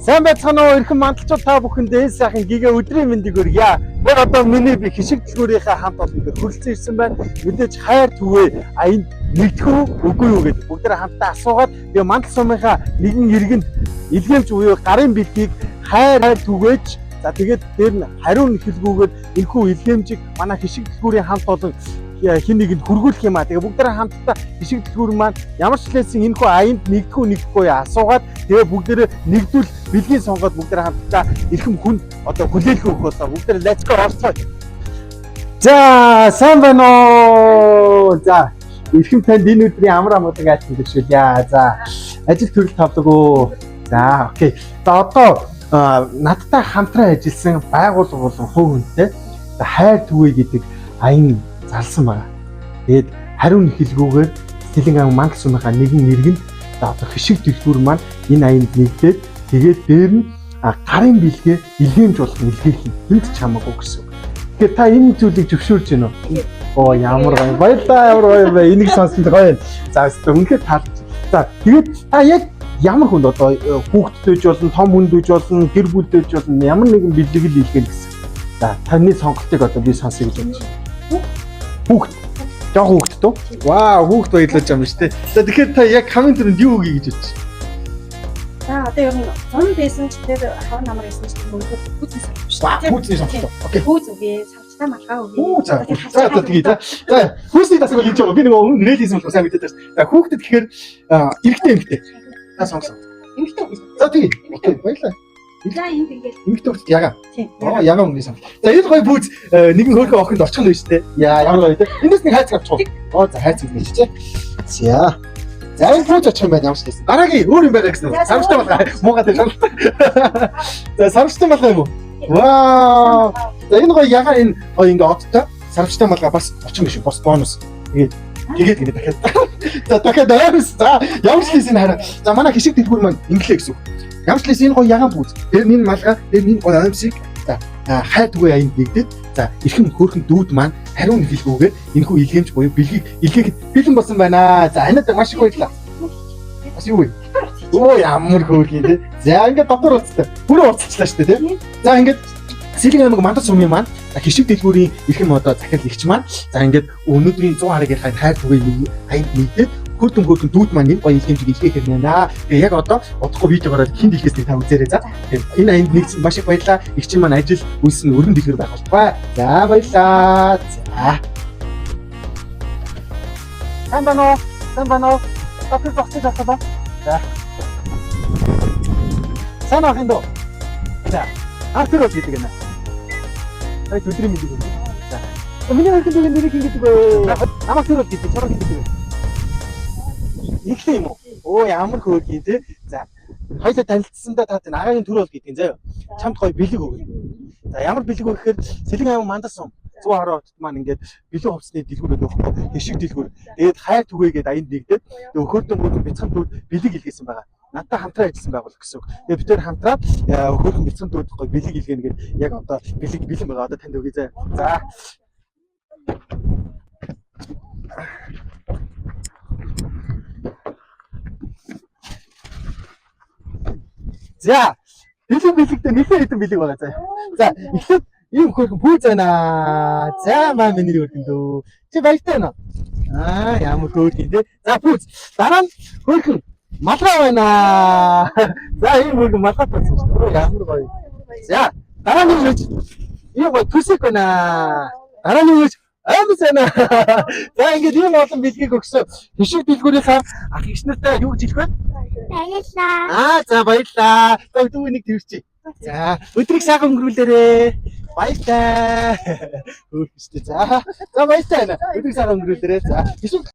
Сайн байцгаана уу, эрхэм мандалчууд, та бүхэндээ энэ сайхан гигэ өдрийн мэндийг хүргье. Яг одоо миний би хишиг дэлгүүрийнхээ хамт олон дээр хүрэлцэн ирсэн байна. Мэдээж хайр түгээ аянд нэгдэх үү, үгүй юу гэдэг бүгдээ хамтдаа асуугаад, тэгээ мандал сумынхаа нэгэн иргэнд илгээмж буюу гарын бэлгийг хайр түгээж, за тэгээд дээр нь хариу нэхэлгүйгээр энэхүү илгээмжийг манай хишиг дэлгүүрийн хамт олон хин нэгэнд хүргүүлэх юм а. Тэгээ бүгдээ хамтдаа хишиг дэлгүүр маань ямар ч лээсэн энэхүү аянд нэгдэхүү, нэгдэхгүй асуугаад, тэгээ бүгдээрээ нэгдвэл бэлгийн сонгоод, бүгдээ хамтдаа эрхэм хүнд одоо хүлээлгэн өгөх болоо. Бүгдээ let's go, орцгоё. За, сайн байна уу? За, эрхэм танд энэ өдрийн амар амгалан айлтгах бэрхшүүлье. За, ажил төрөл тавлаг уу? За, okay. За, одоо надтай хамтран ажилласан байгууллага болон хувь хүнтэй хайр түгээ гэдэг аян зарласан байгаа. Тэгээд хариу нэхэлгүйгээр Сэлэнг аймаг Мандал сумынхаа нэгэн иргэнд за одоо хишиг дэлгүүр маань энэ аянд нэгдээд, тэгээд дээр нь гарын бэлгээ илгээмж болгон илгээх юм. Хэнд ч хамаагүй гэсэн үг. Тэгэхээр та энэ зүйлийг зөвшөөрч байна уу? Оо, ямар гоё. Баярлалаа, ямар гоё юм бэ. Энийг сонссон гоё юм. За, өстө үнэхээр таалагдж. За, тэгээд та яг ямар хүнд одоо хүүхдтэй ч болно, том хүнд ч болно, гэр бүлтэй ч болно, ямар нэгэн бэлэг л илгээнэ гэсэн. За, таны сонголтыг одоо би сонсъё гэж бодож байна. Хүүхд. Жохо хүүхд үү? Вау, хүүхд баярлаж байгаа юм шүү дээ. За, тэгэхээр та яг хамгийн түрүүнд юу өгье гэж бодож байна? За, одоо ер нь зун байсан ч, тэр хавар намар байсан ч өндөр пүүзний сонголт шүү Вау, дээ. пүүзний сонголт. Okay. Пүүз үгүй, савчтай малгай үгүй. Хүү, за. За, одоо тэгье, за. За, хүүсний тасаг бол хийж байгаа. Би нэг өмнө нэрэл хийсэн болохоор сайн мэдээд байна. За, хүүхдэд тэгэхээр эрэгтэй, эмэгтэй. Та сонгосон. Эмэгтэй үгүй. За, тэгье. Okay, баярлалаа. За, энд ингээд Эмэгтэй хүүхдэд ягаан. Тийм. Аа, ягаан өнгөний сонголт. За, энэ гоё пүүз нэгэн хөөрхөн охинд очих нь байна шүү дээ. Яа, ямар гоё те. Эндээс нэг хайцаг авчих уу? Оо, за, хайцаг гэж чи. За. За, энэ пүүз очих юм байна, ямар ч гэсэн. Дараагийн өөр юм байгаа гэсэн. Сарвчтай малгай. Муугаа тэр сонголт. За, сарвчтай малгай юм уу? Вау. За, энэ гоё ягаан, энэ гоё ингээ одтой сарвчтай малгай бас очих юм биш үү? Бос бонус. Тэгээд тэгээд ингэ дахиад. За, дахиад ойрс. За, ямар ч лээс энэ хараа. За, манай хишиг дэлгүүр маань инглээ гэсэн үг. Ямар ч лээс энэ гоё ягаан пүүз. Тэр энэ малгай, тэр энэ гоё оймсыг за хайр түгээ аянд нэгдээд, за эрхэм хөөрхөн дүүд маань хариу нэхэлгүйгээр энэхүү илгээмж буюу бэлгийг илгээхэд бэлэн болсон байна. За, анаад маш их баярлалаа. Бас юу вэ? Оо, ямар хөөрхий те. За, ингээд дотор уцтай. Бүрэн уцчлаа шүү дээ те. За, ингээд Сэлэнг аймаг Мандал сумын маань за хишиг дэлгүүрийн эрхэм одоо захирал эгч маань за ингээд өнөөдрийн 100 харгийнхаа хайр түгээ нэг аянд нэгдээд хөөрхөн хөөрхөн дүүд маань энэ гоё илгээмжийг илгээхээр байна. Тэгээ яг одоо удахгүй видео гараад хэнд илгээснийг та үзээрэй, за. Тэгээ энэ аянд нэгдсэн маш их баярлалаа. Эгч маань ажил үйлс нь өргөн дэлгэр байх болтугай. За, баярлалаа. За. Сайн байна уу? Сайн байна уу? Доктор зогсож байна. За. Сайн ах энэ дөө. За. Артур бол гэдэг юм. Сая өдрийн мэндийг хүргэе. За. Миний хөрхөн дүүгийн нэрийг хэн гэдэг вэ? Намайг төр бол гэдэг. Чамайг хэн гэдэг вэ? Ихтэй юм уу? Оо, ямар хөөрхий те. За. Хоёлаа танилцсандаа та энэ агагийн төр бол гэдэг юм заяа. Чамд гоё бэлэг өгнө. За, ямар бэлэг вэ гэхээр Сэлэнг аймаг Мандал сум 110 хотод маань ингээд бэлэг хувцсны дэлгүүр гэдэг байхгүй, хишиг дэлгүүр. Тэгээд хайр түгээгээд аянд нэгдээд хөөрдөн хөөрхөн бяцхан дүүд бэлэг илгээсэн байгаа. Надтай хамтран ажилласан байгууллага гэсэн үг. Тэгээд бид тэр хамтраад хөөрхөн бяцхан дүүд гоё бэлэг илгээнэ гээд яг одоо бэлэг бэлэн байгаа. Одоо танд өгье, заяа. За. За, бэлэг бэлэгдээ нэлээд хэдэн бэлэг байгаа, заяа. За, эхлээд ийм хөөрхөн пүүз байна. За, маа миний хөөрхөн дөө. Чи баяртай байна уу? Аа, ямар хөөрхөн те. За, пүүз. Дараа нь хөөрхөн малгай байна. За, ийм хөөрхөн малгай болсон шүү дээ. Ямар гоё. За, дараа нь юу ийм гоё төсөг байна. Дараа нь юу аймс байна. За, ингээд ийм олон бэлгийг өгсөн. Хишиг дэлгүүрийнхаа ах эгч нартай юу гэж хэлэх вэ? Баярлалаа. Аа, за, баярлалаа. За, дүү нэг тэрчээ. За, өдрийг сайхан өнгөрүүлээрэ. Баяртай. Хөөх штэ. За. За, баяртай байна. Өдрийг сайхан өнгөрүүлээрэ. За. Хишиг